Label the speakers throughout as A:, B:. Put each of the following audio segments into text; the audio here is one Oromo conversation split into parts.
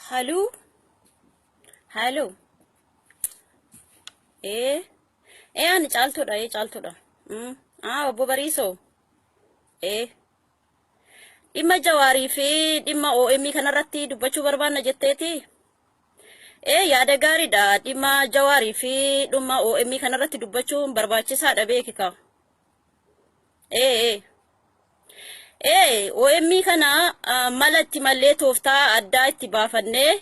A: Haluu haluu ee ee ani caaltuudha ee caaltuudha. Mm. Ah obbo Bariisoo ee dhimma Jawaarii fi dhimma OM kanarratti dubbachuu barbaanna jetteeti. Ee yaada gaariidha dhimma Jawaarii fi dhimma OM kanarratti dubbachuun barbaachisaadha beekika. Ee ee. Ee OM kana mala itti mallee tooftaa addaa itti baafannee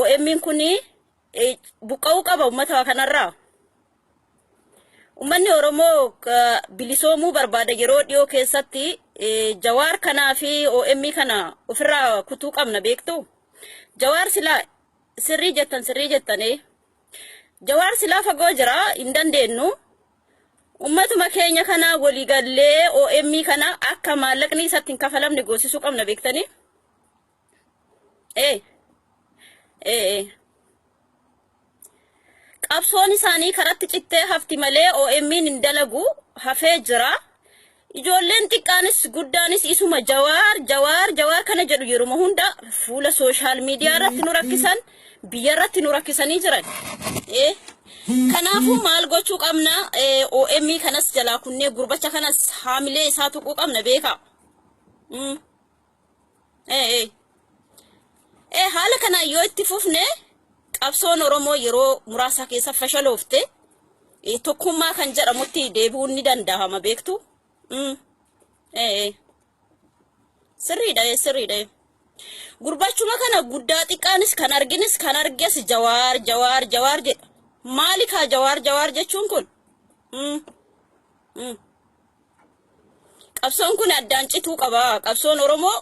A: OM kun buqqa'uu qaba uummata kanarraa. Uummanni Oromoo bilisoomuu barbaada yeroo dhiyoo keessatti Jawaar kanaa fi OM kana ofirraa kutuu qabna beektu. Jawaar silaa sirrii jettan sirrii jettanii. Jawaar silaa fagoo jira hin dandeenyu. Ummatuma keenya kana walii gallee OM kana akka maallaqni isatti hin kafalamne goosisuu qabna beektanii. Ee. Ee. ee. Qabsoon isaanii karatti cittee hafti malee OM'n hin dalagu hafee jira. Ijoolleen xiqqaanis guddaanis isuma jawaar jawaar jawaar kana jedhu yeruma hunda fuula sooshaal miidiyaa irratti nu rakkisan biyya irratti nu rakkisanii jiran. Eh, Kanaafuu maal gochuu qabna? Eh, OM kanas jalaa kunnee gurbacha kanas haamilee isaa tuquu qabna beekaa. Mm. Eh, eh. Eh, haala kanaan yoo itti fufne qabsoon Oromoo yeroo muraasa keessa fashaloofte eh, tokkummaa kan jedhamutti deebi'uun ni danda'ama beektu. Mm. Eh, eh. Sirriidha eh, sirriidha. eh. Gurbachuma kana guddaa xiqqaanis kan arginis kan arges jawaar jawaar jawaar jedha. Maali kaa jawaar jawaar jechuun kun? Mm. Mm. Qabsoon kun addaan cituu qaba. Qabsoon Oromoo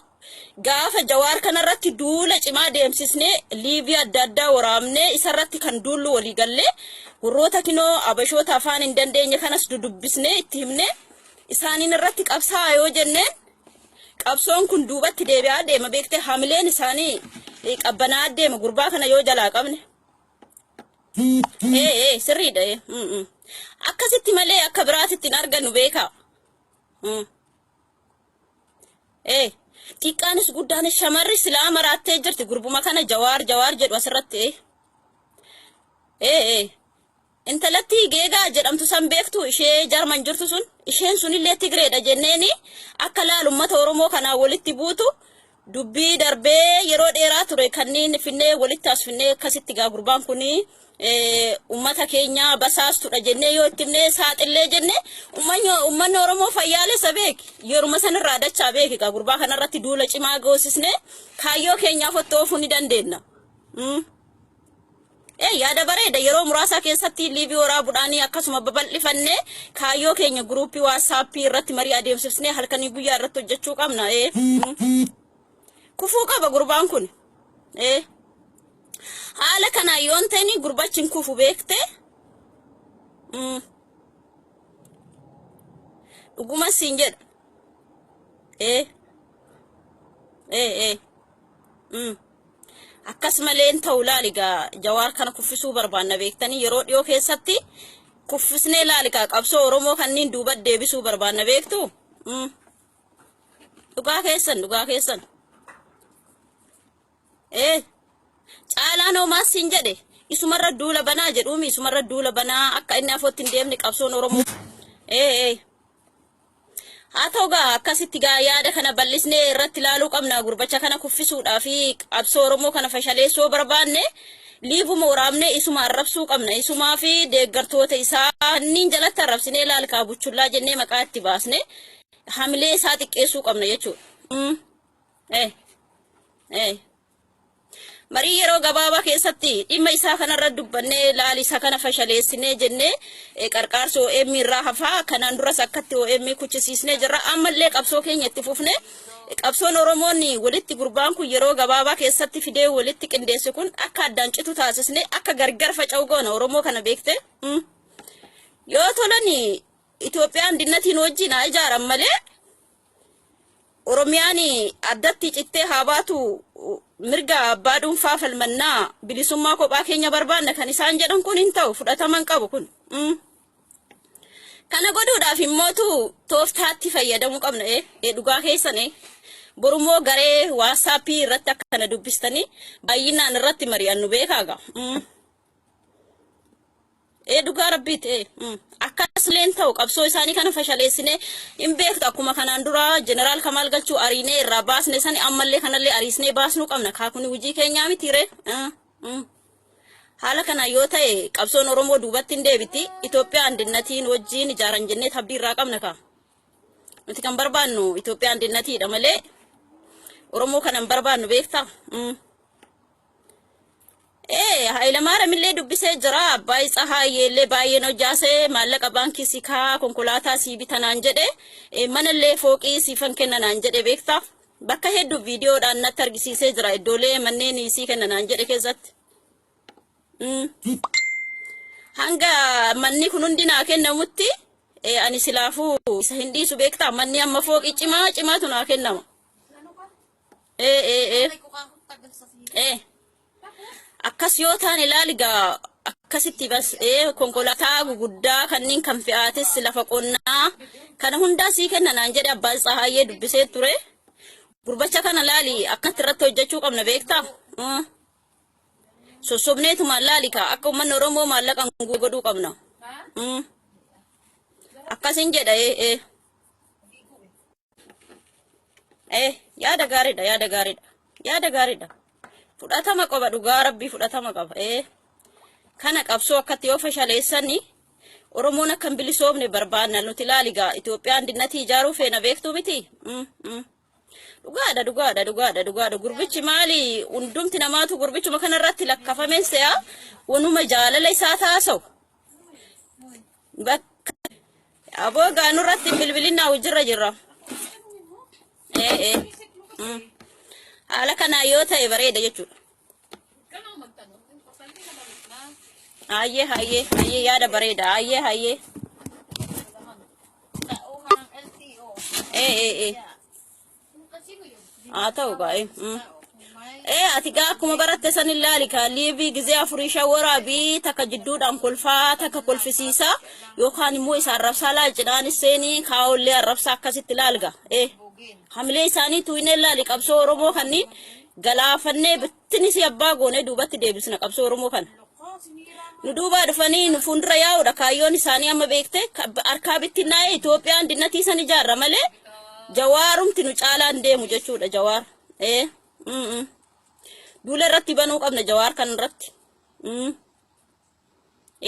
A: gaafa Jawaar kanarratti duula cimaa deemsisnee liivii adda addaa waraabnee isarratti kan duullu walii gallee warroota kinoo abashoota afaan hin dandeenye kanas dudubbisnee itti himnee isaaniin irratti qabsaa'a yoo jenneen qabsoon kun duubatti deebi'aa deema beektee hamileen isaanii qabbanaa deema gurbaa kana yoo jalaa qabne. Ee ee sirriidha ee. Mm, mm. Akkasitti malee akka biraatitti hin argannu beekaa. Mm. Ee xiqqaanis guddaanis shamarri silaa maraattee jirti gurbuma kana jawaar jawaar jedhu asirratti ee. Ee ee intalattii geegaa jedhamtu san beektu ishee jarman jirtu sun isheen sunillee tigreedha jenneeni akka laal ummata Oromoo kanaa walitti buutu Dubbii darbee yeroo dheeraa ture kanneen finnee walitti as finnee akkasitti gaa gurbaan kun ummata keenya basaastudha jennee yoo itti himnee saaxillee jenne ummanni Oromoo fayyaalessa beeki yeruma sanirraa dachaa beeki gaa gurbaa kanarratti duula cimaa goosisne kaayyoo keenyaaf otti oofuu ni dandeenna. Ee yaada bareeda yeroo muraasaa keessatti liivii waraabuudhaan akkasuma babal'ifannee kaayyoo keenya guruuppii waatsaappii irratti marii adeemsifnee halkanii guyyaa irratti hojjechuu qabna. Ee kufuu qaba gurbaan kun. Ee haala kanaan yoon ta'in gurbachi hin kufu beekte. Dhuguma siin jedha. Ee ee ee. Akkas malee hin ta'u laali gaa jawaar kana kuffisuu barbaanna beektanii yeroo dhiyoo keessatti kuffisnee laali gaa qabsoo Oromoo kanniin duuba deebisuu barbaanna beektu. Dhugaa keessan dhugaa keessan. Ee caalaan homaa siin jedhe isumarra duula banaa jedhuumi isumarra duula banaa akka inni afootti hin deemne qabsoon Oromoo. Ee ee. Haa ta'u gaa akkasitti gaa yaada kana bal'isnee irratti ilaaluu qabna gurbacha kana kuffisuudhaa fi qabsoo Oromoo kana fashaleessuu yoo barbaanne liivuma waraabnee isuma arrabsuu qabna isumaa fi deeggartoota isaa niin jalatti arrabsinee laalkaa buchullaa jennee maqaa itti baasne hamilee isaa xiqqeessuu qabna jechuudha. Mm. Eh. Eh. Marii yeroo gabaabaa keessatti dhimma isaa kanarra dubbannee laali isa kana fashaleessinee jennee qarqaarsi OM irraa hafaa kanaan duras akkatti OM kuchisiisnee jirra ammallee qabsoo keenya itti fufne qabsoon Oromoon walitti gurbaan kun yeroo gabaabaa keessatti fidee walitti qindeesse kun akka addaan citu taasisne akka gargar faca'u goona Oromoo kana beekte. Yoo tolani Itoophiyaan dinnatiin wajjin haa ijaaran malee Oromiyaan addatti cittee haa baatu mirga abbaa dhuunfaa falmannaa bilisummaa kophaa keenya barbaanna kan isaan jedhan kun hin ta'u fudhatama hin qabu kun. Kana godhuudhaaf immootu tooftaatti fayyadamuu qabna ee dhugaa keessan ee. Borummoo garee waatsaappii irratti akka kana dubbistanii baay'inaan irratti mari'annu beekaa gaa. Ee dhugaa rabbiiti ee. Akkas leen ta'u qabsoo isaanii kana fashaleessinee hin beektu akkuma kanaan dura jeneraal Kamaal Galchuu ariinee irraa baasne sani ammallee kanallee ariisnee baasnuu qabna kaa kuni hojii keenyaa miti ree. Haala kanaan yoo ta'e qabsoon Oromoo duubatti hin deebiti Itoophiyaa andinnatiin wajjiin ijaaran jennee abdii irraa qabna kaa. Nuti kan barbaannu Itoophiyaa andinnatiidha malee Oromoo kana hin barbaannu beektaa. Ee Hayilamaariyaamillee dubbisee jira. Abbaay Tsahaayeellee baay'een hojjaase maallaqa baankii si kaa konkolaataa sii bita naan jedhe manallee fooqii siifan kenna naan jedhe beektaa. Bakka hedduu viidiyoodhaan natti argisiisee jira iddoolee manneen sii kenna naan jedhe keessatti. Hanga manni kun hundi naa kennamutti ani silaafuu isa hin dhiisu beektaa manni amma fooqii cimaa cimaatu naa kennama. Ee ee ee. Ee. Akkas yoo taane ilaali gaa akkasitti bas ee konkolaataa guguddaa kanneen kan fe'aates lafa qonnaa kana hundaa sii kenna naan jedhe abbaan Tsahaayyee dubbisee ture. Gurbacha kana laali akkatti irratti hojjechuu qabna beektaa? Sossobneetumaan laali kaa akka uummanni Oromoo maallaqa hin godhuu qabna. Akkasin jedha ee ee. Eh, yaada gaariidha, yaada gaariidha. Yaada gaariidha. Fudhatama qaba dhugaa rabbii fudhatama qaba. Eh, kana qabsoo akkatti yoo fashaleessani Oromoon akka hin bilisoomne barbaanna nuti ilaali gaa Itoophiyaan dinnatii ijaaruu feena beektuu miti. Dhugaadha dhugaadha dhugaadha dhugaadha gurbichi maali hundumti namaatu gurbichuma kanarratti lakkafameen se'a wanuma jaalala isaa taasa'u. Bakka aboo gaa nurratti hin bilbilinaa hojirra jirra. Ee ee. Haala kanaa yoo ta'e bareeda jechuudha. Hayyee hayyee hayyee yaada bareeda hayyee hayyee. Ee ee ee. Haa ta'u baay'ee. Ee ati gaa akkuma baratte san ilaali kaa liivii gizee afurii shan waraabii takka jidduudhaan kolfaa takka kolfisiisaa yookaan immoo isa arrabsaa laal cidhaanis seenii kaa'ollee arrabsaa akkasitti ilaalga. Ee hamilee isaanii tuuynee ilaali qabsoo Oromoo kanniin galaafannee bittinisi abbaa goonee duubatti deebisna qabsoo Oromoo kana. Nu duubaa dhufanii nu fuuldura yaa'uudha kaayyoon isaanii amma beekte harkaa bittinnaa'ee Itoophiyaan dinnatii san ijaarra malee jawaarumti nu caalaan deemu jechuudha jawaar. Ee. Duula irratti banuu qabna jawaar kan irratti.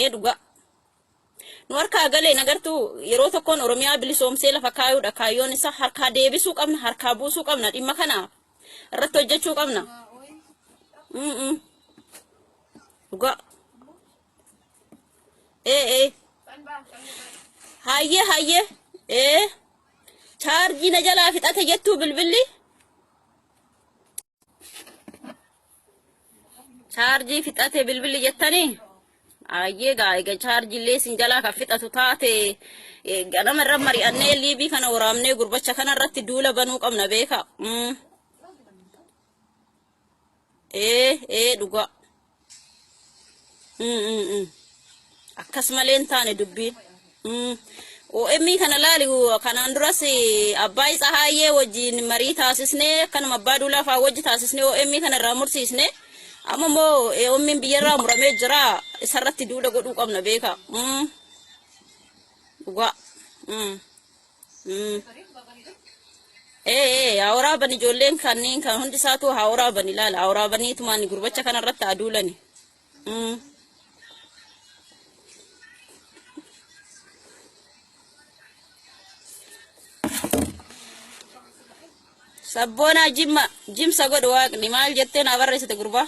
A: Ee dhugaa. Nu harkaa galee nagartuu yeroo tokkoon Oromiyaa bilisoomsee lafa kaayuudha kaayyoon isaa harkaa deebisuu qabna harkaa buusuu qabna dhimma kana irratti hojjechuu qabna. Dhugaa. Ee ee. Hayyee hayyee. Ee. Chaarjii na jalaa fixate jettuu bilbilli. Chaarjii fixate bilbilli jettanii. Hayyee gaa egaa chaarjiillee isin jalaa kan fixatu taate ganama irra mari'annee liibii kana waraabnee gurbacha kana irratti duula banuu qabna beekaa. Ee ee dhugaa. Akkas malee hin taane dubbiin. OM kana laali kanaan duras Abbaay Tsahaayyee wajjin marii taasisnee akkanuma Abbaa Duulaa fa'aa wajji taasisnee OM kana irraa mursiisne. Amma immoo OM biyyarraa muramee jira isarratti duula godhuu qabna beeka. Dhugaa. Ee ee haa waraaban ijoolleen kanneen kan hundi isaatu haa waraaban ilaala haa waraabaniitumaan gurbacha kana irratti haa duulani. Sabboonaa jimma jimsa godhu waaqni maal jettee naa barreessite gurbaa.